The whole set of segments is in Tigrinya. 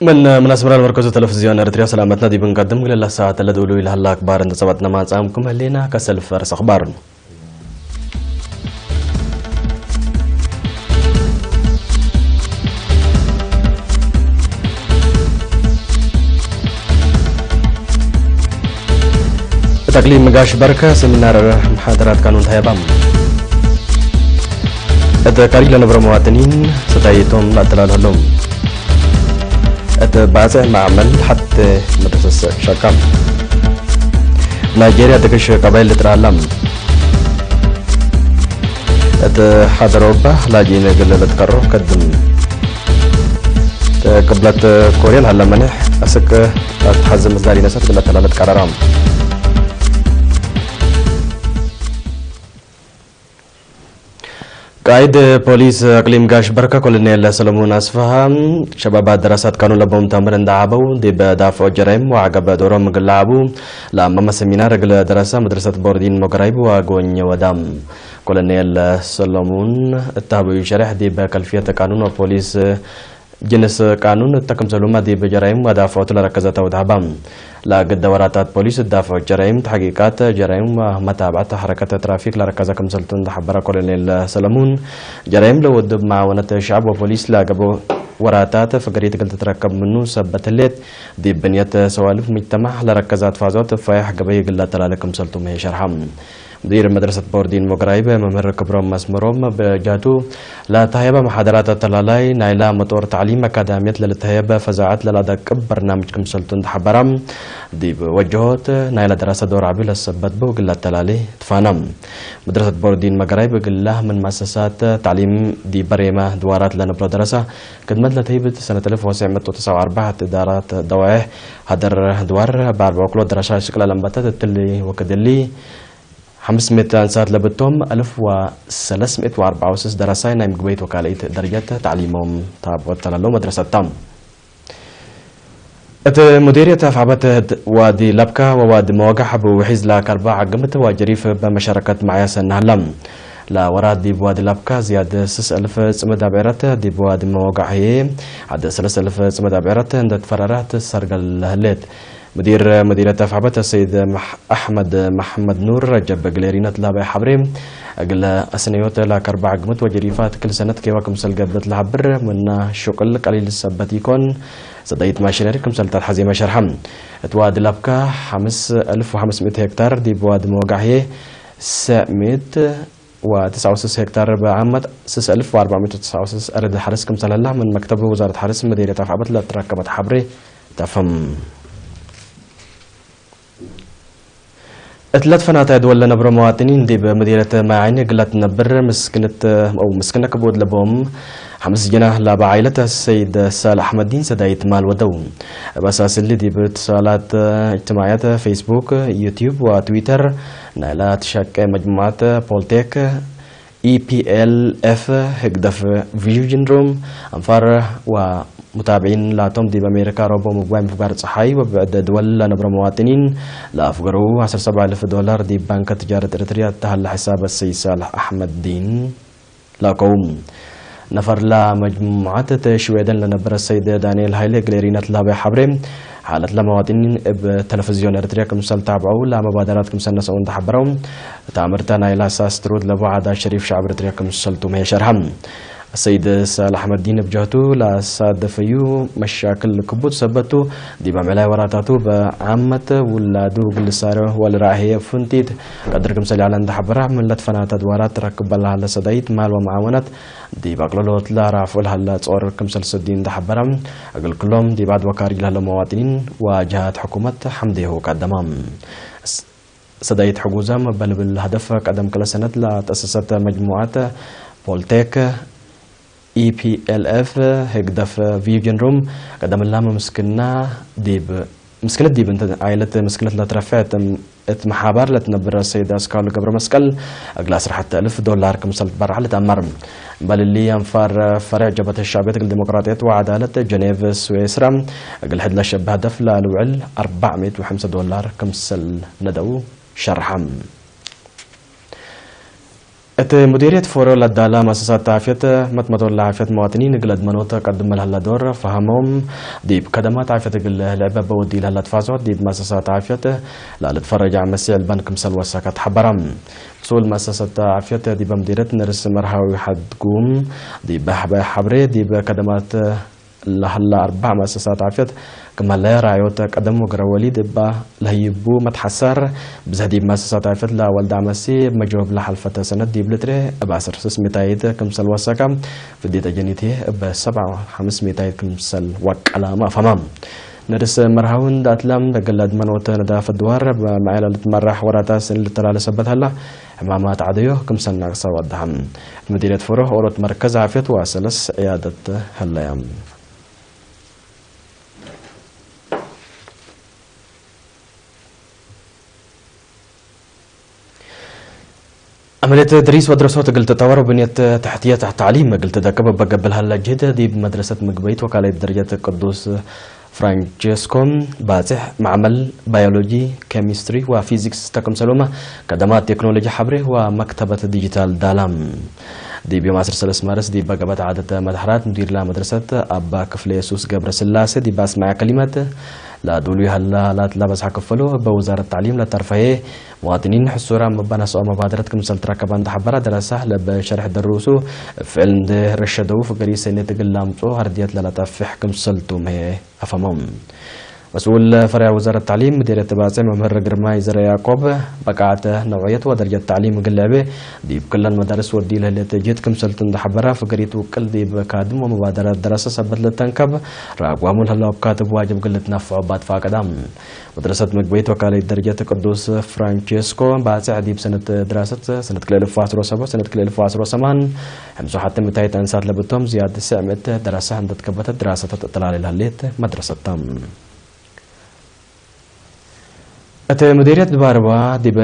من من أسمر المركز تلفزيون إريتريا سلامتنا دي بنقدم لله ساعة الأولى إلى هلا أخبار انتصابتنا مع سامكم هلينا كسلف فرس أخبار. እተክሊ ምጋሽ በርከ ሰሚናር ምሓደራት ካኑን ታየባም። እተ ካሪግ ለነብረ መዋጥኒን ሰታይቶም ላተላልሃሎም። እተ ባጽዕ ማዕመል ሓተ መደሰሰ ሸካም። ናይጄርያ ተገሽ ቀባይል ልጥራላም። እተ ሓደረውባ ላጂ ነግል ለትቀሮ ከድም። ቅብለት ኮርያ ለሃለ መኒሕ ኣስቅ ኣትሓዘ ምዝዳር ይነሰት ግለት ተላለጥ ቀረራም። ቃይድ ፖሊስ ኣቅሊም ጋሽ በርከ ኮሎኔል ሰለሞን ኣስፍሃ ሸባባት ደረሳት ካኑ ለቦም ተምር እንዳዓበው ዲበ ዳፍዖ ጀራይም ወዓገበ ዶሮም ግላዓቡ ለኣማመ ሰሚናር እግለ ደረሳ መድረሰት ቦርዲን ሞገራይብ ዋጎኘ ወዳም። ኮሎኔል ሰለሙን እታህበዩ ሸሪሕ ዲበ ከልፍየተ ቃኑን ወፖሊስ ጅንስ ቃኑን እተክምሰሉማ ዲበ ጀራይም ወዳፍዖቱ ለረከዘ ተውዳህባ። ለግደ ወራታት ፖሊስ ዳፍዖ ጀራይም ተሓቂቃት ጀራይም መታብዓት ሓረከት ትራፊክ ለረከዘ ክምሰልቱ እንዳሓበረ ኮሎኔል ሰለሙን ጀራይም ለውድብ መዓወነት ሸዓብ ወፖሊስ ለገበ ወራታት ፍቅሪ ትግል ትትረከብ ምኑ ሰበት ህሌት ዲብ ብንየት ሰዋልፍ ሙጅተማዕ ለረከዛት ፋዞት ፋያሕ ገበይ ግላ ተላለ ክምሰልቱ መሄ ሸርሓ። ሙዲር መድረሰት ቦርዲን ሞገራይብ መምህር ክብሮም መስመሮም በጃቱ ለተሃየበ መሓደራት ኣተላላይ ናይላ መጦር ታዕሊም ኣካዳሚየት ለልተሃየበ ፈዛዓት ለላደቅብ በርናምጅ ክምሰልቱ እንዳሓበራ ዲብ ወጀሆት ናይላ ደረሰ ዶር ዓቢ ለሰበት ብው ግላ ተላሊ ትፋና። መድረሰት ቦርዲን መገራይብ ግላ ምን ማሰሳት ታዕሊም ዲበ ሬማ ድዋራት ለነብሮ ደረሳ ክድመት ለተሂብት ሰነት ألف وتسعمية وتسعة وأربعين እዳራት ደዋይሕ ሃደር ድዋር በኣርብዖ ክሎ ደረሻ ሽቅለ ለንበተት እትሊ ወክድሊ ሓምስ ሚእቲ ኣንሳት ለብቶም ألف وثلاثمية وأربعة وستين ደረሳይ ናይ ምግበይት ወካልኢት ደረጀት ታዕሊሞም ታብ ወተለሎ መድረሰታ። እቲ ሙዲርየት ኣፍዓበት ዋዲ ለብካ ወዋዲ መወጋሕ ብውሒዝ ለከርባ ዓግምት ዋጀሪፍ በመሸረከት መዓያ ሰናሃላ። ለወራት ዲብ ዋዲ ለብካ ዝያድ ስስ ألف ጽምድ ኣብ ዕረት ዲብ ዋዲ መወጋሕ ህየ ዓደ ሰለስ ألف ጽምድ ኣብ ዕረት እንደትፈረረት ሰርገል ለህሌት። ሙዲር ሙዲርየት ኣፍዓበት ሰይድ መሕ-፣ ኣሕመድ መሐመድ ኑር ረጀብ ግሌሪነት ላባይ ሓብሬ እግለ ኣስነዮት ለከርባ ዓግምት ወጀሪፋት ክል ሰነት ኬዋ ክምሰል ገብት ለሃብር ምና ሹቅል ቀሊል ሰበት ይኮን ሰደይት ማሽነሪ ክምሰልታት ሓዜመ ሸርሓ። እትዋ ድላብካ ሓምስ ألف وخمسمية ሄክታር ዲብ ዋዲ መወጋሕየ ሰዕሚት وتسعة وستين ሄክታር ብዓመት ስስ ألف وأربعمية وتسعة وستين ኣርድ ሓርስ ክምሰለላ ምን መክተብ ወዛረት ሓርስ መደይርየት ኣፍዓበት ለትረከበት ሓብሬ ተፍም። እትለት ፈናታይ ድወል ለነብሮ መዋጥኒን ዲብ መዲነት ማይ ዓይኒ ግላት ነብር ምስክነት፣ ኣው ምስክነ ክቡድ ለቦም ሓምስ ጀና ላባ ዓይለት ሰይድ ሳል ኣሕመዲን ሰዳይት ማል ወደው። በሳስሊ ዲብ ትሳላት እጅትማዕያት ፌስቡክ፣ ዩቲዩብ ወትዊተር ናይላ ትሸቀ መጅሙዓት ፖልቴክ ኢፒኤልኤፍ ህግደፍ ቪዥን ሩም ኣንፋር ወሙታብዒን ላቶም ዲብ ኣሜሪካ ረቡዕ ምጉባይ ምፍጋር ጸሓይ ወብዕድ ድወል ለነብሮ መዋጥኒን ለኣፍገሩ ዓሰርተ ሰብዓ እልፍ ዶላር ዲብ ባንክ ትጃረት ኤርትርያ እተሃለ ሕሳብ ሰይ ሳልሕ ኣሕመድ ዲን ላከው። ነፈር ላ መጅሙዓት እተ ሽዌደን ለነበረ ሰይድ ዳንኤል ሃይለ ግሌሪነት ላበ ሓብሬ ሓለት ለመዋጥኒን እብ ተለፍዝዮን ኤርትርያ ክምሰል ታብዐው ለመባደራት ክምሰል ነሰው እንተሓበረው። ተኣምርታ ናይ ላሳ ስትሩድ ለቦ ዓዳ ሸሪፍ ሸዓብ ኤርትርያ ክምሰልቱ መሄ ሸርሃ። ሰይድ ሳል ኣሕመድ ዲን እብ ጀህቱ ላሳ ደፈዩ መሻክል ክቡድ ሰበቱ ዲብ ኣምዕላይ ወራታቱ በዓመት ውላዱ ግልሳረ ወልራሄ ፍንቲት ቀድር ክምሰል ያለ እንተሓበራ ምለት ፈናታ ድዋራት ትረክብ በላሃለ ሰዳይት ማል ወመዓወናት ዲብ ኣቅለሎት ላራፍዑ ለሃላ ጾር ክምሰል ሰዲ እንተሓበራ ኣገልክሎም ዲብ ዓድ ወካሪ ለሃለ መዋጥኒን ወጀሃት ሕኩመት ሓምዴሁ ቀደማ። ሰዳይት ሕጉዛም በልብል ሀደፍ ቀደም ክለ ሰነት ለተእሰሰት መጅሙዓት ፖልቴክ ኢፒኤልኤፍ ህግደፍ ቪጅን ሩም ቀደም ላም ምስክና ዲብ ምስክነት ዲብ እንተ ኣይለት ምስክነት ለትረፈ እት መሓባር ለትነብረ ሰይድ ኣስካሉ ገብረ መስቀል እግላ ስራሕተ እልፍ ዶላር ክምሰል ትበርዓ ለትኣመር። በልሊ ኣንፋር ፈርዕ ጀበተ ሻቤት እግል ዲሞቅራጥየት ወዓዳለት ጀኔቭ ስዌስራ እግል ሕድ ለሸብ ሀደፍ ለልውዕል ኣርባዕ ሚእት ወሓምሳ ዶላር ክምሰል ነደው ሸርሓም። እቲ ሙዲርየት ፎሮ ለዳላ መሰሳት ዓፍየት መትመቶላ ዓፍየት መዋጥኒን እግል ኣድመኖት ቀድም ለህላ ዶር ፈሃሞም ዲብ ከደማት ዓፍየት እግል ልዕበ በወዲ ለህላ ትፋሶት ዲብ መሰሳት ዓፍየት ላልት ፈረጃ መሲዕ ልበን ክምሰል ወሰከት ሓበራ። مسؤول مؤسسة عافية ዲበ ሙዲርየት ነርስ መርሃዊ ሓድጉም ዲበ ሓበ ሓብሬ ዲበ ከደማት ለህላ ኣርባዕ መሰሳት ዓፍየት ክመለ ራዮት ቀደም ወግረ ወሊድ እባ ለህይቡ መትሓሰር ብዘህ ዲብ መሰሳት ዓፍየት ለወልዳ መሲ መጀወብ ለሓልፈተ ሰነት ዲብ ልትሬ እብ ዓሰርተ ስስ ሚታይት ክምሰል ወሰካ ፍዴተ ጀኒቴ እብ ሰብዓ ሓምስ ሚታይት ክምሰል ወቀላ ማእፈማ። ነርስ መርሃዊ እንዳትላም ደገላድ መኖተ ነዳፈ ድዋር በማዕላ ልትመራሕ ወራታ ስን ልተላለሰበት ሀላ ሕማማት ዓደዮ ክምሰል ናቅሳ ወድሃም። ሙዲርየት ፍሩህ ኦሮት መርከዝ ዓፍየት ወሰለስ ዕያደት ሀለያ። عملية تدريس ودراسات قلت تطور بنية تحتية تحت تعليم قلت دكب بقبل هلا جهد دي بمدرسة مقبيت وكالة درجة القدوس فرانشيسكو باتح معمل بيولوجي كيمستري وفيزيكس تكم سلومة كدمات تكنولوجيا حبره ومكتبة ديجيتال دالام. دي بيوم عصر سلس مارس دي بقبت عادة مدحرات مدير لا مدرسة أبا كفل يسوس قبر سلاسة دي باسمع كلمات لا دولي هلا لا تلبس حكفلو بوزارة التعليم لا ترفيه مواطنين حصورا مبانا سؤال مبادرة كم سلترا كبان دحبرا دراسة لب شرح دروسو فعل ده رشدو فقري سنة تقلام تو هرديت للا تفح كم سلتو مهي أفهمهم. مسؤول فرع وزارة التعليم مديرية تباسع ممهر قرماي زر يعقوب بقعت نوعية ودرجة التعليم قلبه دي بكل المدارس ودي لهلة جيت كم سلتن دحبرا فقريت وكل دي بكادم ومبادرة دراسة سبت للتنكب راقوامو الهلا وكاتب واجب قلت نفع بعد فاقدام. መድረሰት ምግበይት ወካለይት ደረጀት ቅዱስ ፍራንቸስኮ ባጽዕ ዲብ ሰነት ድራሰት ሰነት ክልተ ኣልፍ ወዓሰርተ ሰብዓ ሰነት ክልተ ኣልፍ ወዓሰርተ ሰማን ሕምሶ ሓቲ ምታይት ኣንሳት ለብቶም ዝያድ ስዕምት ደረሰ እንደትከበተ ድራሰት ተጠላሊ ላሌት መድረሰታ። እቲ ሙዲርየት ድባርባ ዲብ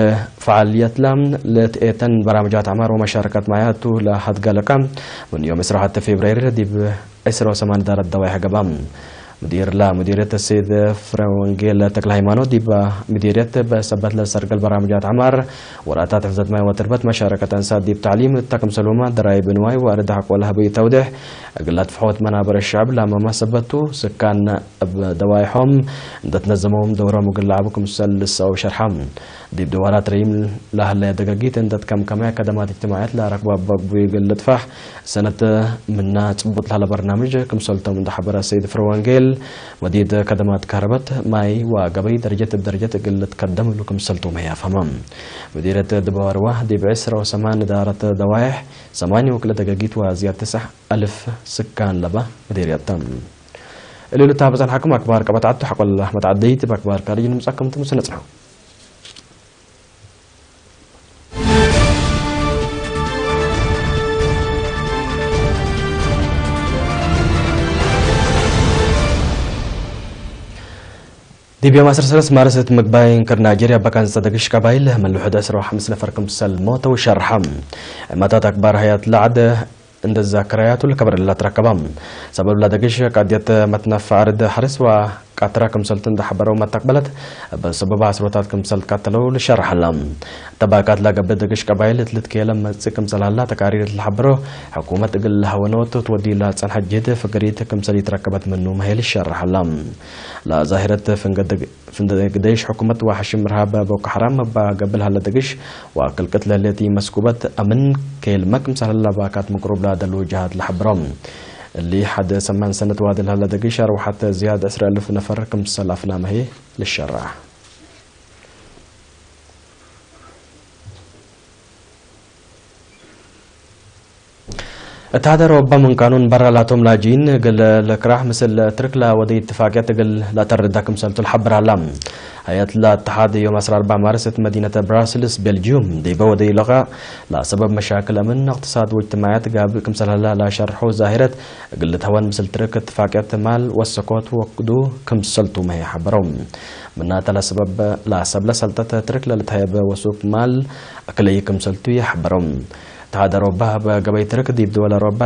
ፈዓልየትላ ለትኤተን በራምጃት ኣማር ወመሻረከት ማያቱ ለሃድጋለካ ምን ዮም ዕስራ ወሓደ ፌብራይር ዲብ ዕስራ ወሰማን ዳረት ደዋይ ሀገባ። مدير لا مديرية السيد فرنجيل تكل هيمانو ديبا مديرية بسبت لسرقل برامجات عمار وراتات حفظت ماي وتربت مشاركة أنسات ديب تعليم التكم سلومة دراي بنواي وأرد حق ولا هبي تودح قلت فحوت منابر الشعب لما ما سبتو سكان بدوايحهم دتنظمهم دورهم وقل لعبكم سل لسه وشرحهم. ዲብ ድዋራት ረይም ላህለያ ደጋጊት እንደት ከም ከማይ ከደማት እጅትማዕያት ላረክባ በግቡ ይገልጥ ፋሕ ሰነተ ምና ጽቡጥ ላለ በርናምጅ ክምሰልቶም እንዳሕበረ ሰይድ ፍረ ወንጌል መዲድ ከደማት ካርበት ማይ ወገበይ ደረጀት ብደረጀት እግልት ከደምሉ ክምሰልቶም ያፈማ። መዲረት ድባርዋ ዲብ ዕስራ ወሰማን ዳረት ደዋይሕ ሰማኒ ወክለ ደጋጊት ወዝያድ ትስዕ ኣልፍ ስካን ለባ መዲርያታ። እልሉ ታበጻን ሓኩም ኣክባር ቀበትዓቱ ሓቆላ መትዓደይት በክባር ካርጅ ንምጻኩም ትምስነጽና። ዲብ ዮም ዓሰርተ ሰለስተ ማርስ እቲ ምግባይ እንክር ናይጀርያ በካን ዝተደግሽ ቀባይል መሉ ሕደ ዕስራ ወሓምስ ነፈር ክምሰል ሞተው ሸርሓ። ዕማታት ኣክባር ሃያት ላዕደ እንደ ዛከራያቱ ለከበረላ ትረከባ። ሰበብ ላደግሽ ቃድየት መትነፍ ኣርድ ሓርስ ወቃትራ ክምሰልቱ እንዳሓበረው መተቅበለት በሰበብ ኣስሮታት ክምሰል ትቃተለው ልሸርሓላ። ተባካት ላገበ ደግሽ ቀባይል እትልትከየለ መጽእ ክምሰላላ ተቃሪር ትልሓበሮ ሕኩመት እግል ለሃወነወት ትወዲላ ጸንሐ ጅህድ ፍቅሪት ክምሰል ይትረከበት ምኑ መሄል ይሸርሓላ። ላዛሂረት ፍንገ ፍንደ ግደሽ ሕኩመት ወሓሽም ርሃብ ቦኮ ሓራም እባ ገብል ሃለ ደግሽ ወክልቅት ለሌቲ መስኩበት ኣምን ከይልመ ክምሰል ሃላ ባካት ምቅሩብ ላደሉ ጅሃት ለሓብሮም። እሊ ሓደ ሰማን ሰነት ዋድል ሃለ ደግሽ ኣርዋሓት ዝያድ ዕስራ ኣልፍ ነፈር ክምሰል ኣፍናመሄ ልሸራሕ። እታ ደሮ በምን ቃኑን በራ ላቶም ላጂን እግል ለክራሕ ምስል ትርክ ላወደ ኢትፋቅየት እግል ላተርዳ ክምሰልቱ ልሓብር ኣላ። ሃያት ላተሓድ ዮም ዓሰርተ ኣርባዕ ማርስ እት መዲነት ብራስልስ ቤልጅዩም ዲበ ወደ ኢለኻ ላሰበብ መሻክል ኣምን እቅትሳድ ወጅትማዕያት ጋብእ ክምሰል ሀላ ላሸርሖ ዛሂረት እግል ልትሀወን ምስል ትርክ እትፋቅየት ማል ወሰኮት ወቅዱ ክምሰልቱ መሄ ሓበረው። ምናተ ላሰበብ ላሰብ ለሰልጠት ትርክ ለልትሀየበ ወሱክ ማል ኣክለይ ክምሰልቱ ይሓበረው። ተሃደ ሮባ በገበይ ትርክ ዲብ ድወለ ሮባ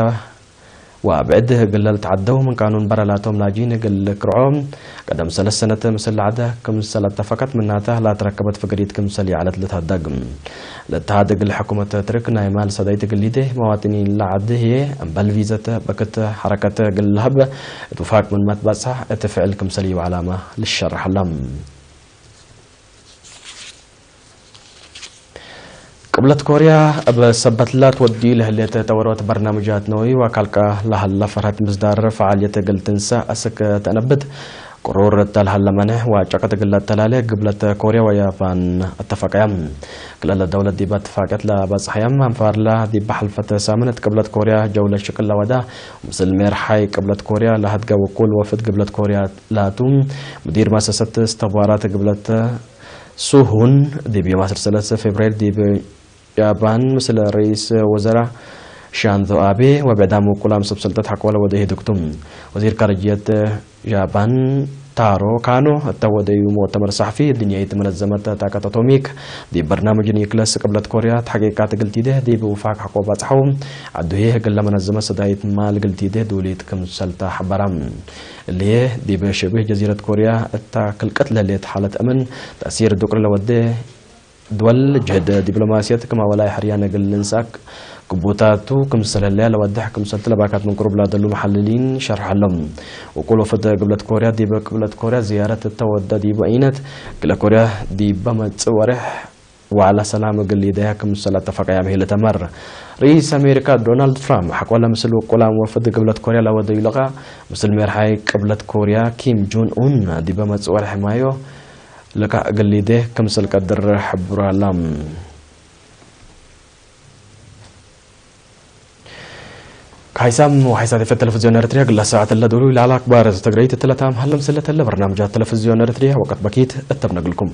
وبعد قلل تعدوا من قانون برا لاتهم لاجين قل كرعوم قدم سلسنة مسلعدة كم سلت فقط منها تهلا تركبت فقريت كم سلي على ثلاثة دقم. لتهادق الحكومة ترك نايمال سدايت قليده مواطنين لعده هي أمبل فيزة بكت حركة قل هب اتفاق من مات بصح اتفعل كم سلي وعلامة للشرح لم. ቅብለት ኮርያ ኣብ ሰበት ላት ወዲ ለህሌት ተወርወት በርናምጃት ነዊ ወካልቃ ለሃላ ፈርሃት ምስዳር ፈዓልየት እግል ትንሳ እስክ ተነብት ቅሩር እተልሃለ መንሕ ወጨቀት እግል ተላለ ግብለት ኮርያ ወያፓን ኣተፈቀያ። ክለለ ደውለት ዲባ እትፋቀት ለበጽሐያም ኣንፋርላ ዲባ ሓልፈት ሳምነት ቅብለት ኮርያ ጀውለ ሽቅላ ወዳ ምስል ሜርሓይ ቅብለት ኮርያ ለሃድጋ ውኩል ወፍድ ግብለት ኮርያ ላቱ ሙዲር ማሰሰት እስተባራት ግብለት ሱሁን ዲብ ዮም ዓሰርተ ሰለስተ ፌብራሪ ዲብ ያባን ምስለ ርኢስ ወዘራ ሻንዞ ኣቤ ወብዕዳም ውቁላም ሰብ ሰልጠት ሓቆለ ወደ ሄድክቱም ወዚር ካርጅየት ያባን ታሮ ካኖ እተወደዩ ሙእተመር ሳሕፊ ድንያይት መነዘመት ታቀት ኣቶሚክ ዲብ በርናምጅ ኒክለስ ቅብለት ኮርያ ተሓቂቃት ግልቲደ ዲብ ውፋቅ ሓቆ ባጽሓው ዓዱሄ ህግለ መነዘመት ሰዳይት ማል ግልቲደ ዱሊት ክምሰልታ ሓበራ። እልየ ዲብ ሽብህ ጀዚረት ኮርያ እታ ክልቀት ለሌት ሓለት እምን ተእሲር ዱቅሪ ለወደ ድወል ጀህደ ዲፕሎማሲየት ክማ ወላይ ሕርያ ነግል ልንሳክ ግቡታቱ ክምሰል ህለያ ለወድሕ ክምሰልቲ ለባካት ምንቅሩብ ላደሉ መሓልሊን ሸርሐሎም። ውቁል ወፈደ ግብለት ኮርያ ዲበ ቅብለት ኮርያ ዝያረት እተወደ ዲቡ ኣይነት ግለ ኮርያ ዲበ መጽእ ወርሕ ዋዕላ ሰላም እግል ሊደያ ክምሰል ኣተፈቀያ ብሂል ተመር። ርኢስ ኣሜሪካ ዶናልድ ትራምፕ ሓቆለ ምስል ውቁላም ወፍድ ግብለት ኮርያ ለወደዩ ለቓ ምስል ሜርሓይ ቅብለት ኮርያ ኪም ጆን ኡን ዲበ መጽእ ወርሕ ማዮ ልካ እግል ሊደ ክምሰል ቀድር ሕብራላም። ካይሳም ወሓይሳት ፈ ቴሌቪዝዮን ኤርትርያ ግላ ሰዓት ለደሉ ኢላላ ኣክባር ትግራይ ትለታም ሃለም ስለ ተለ በርናምጃት ቴሌቪዝዮን ኤርትርያ ወቀት በኪት እተብነግልኩም።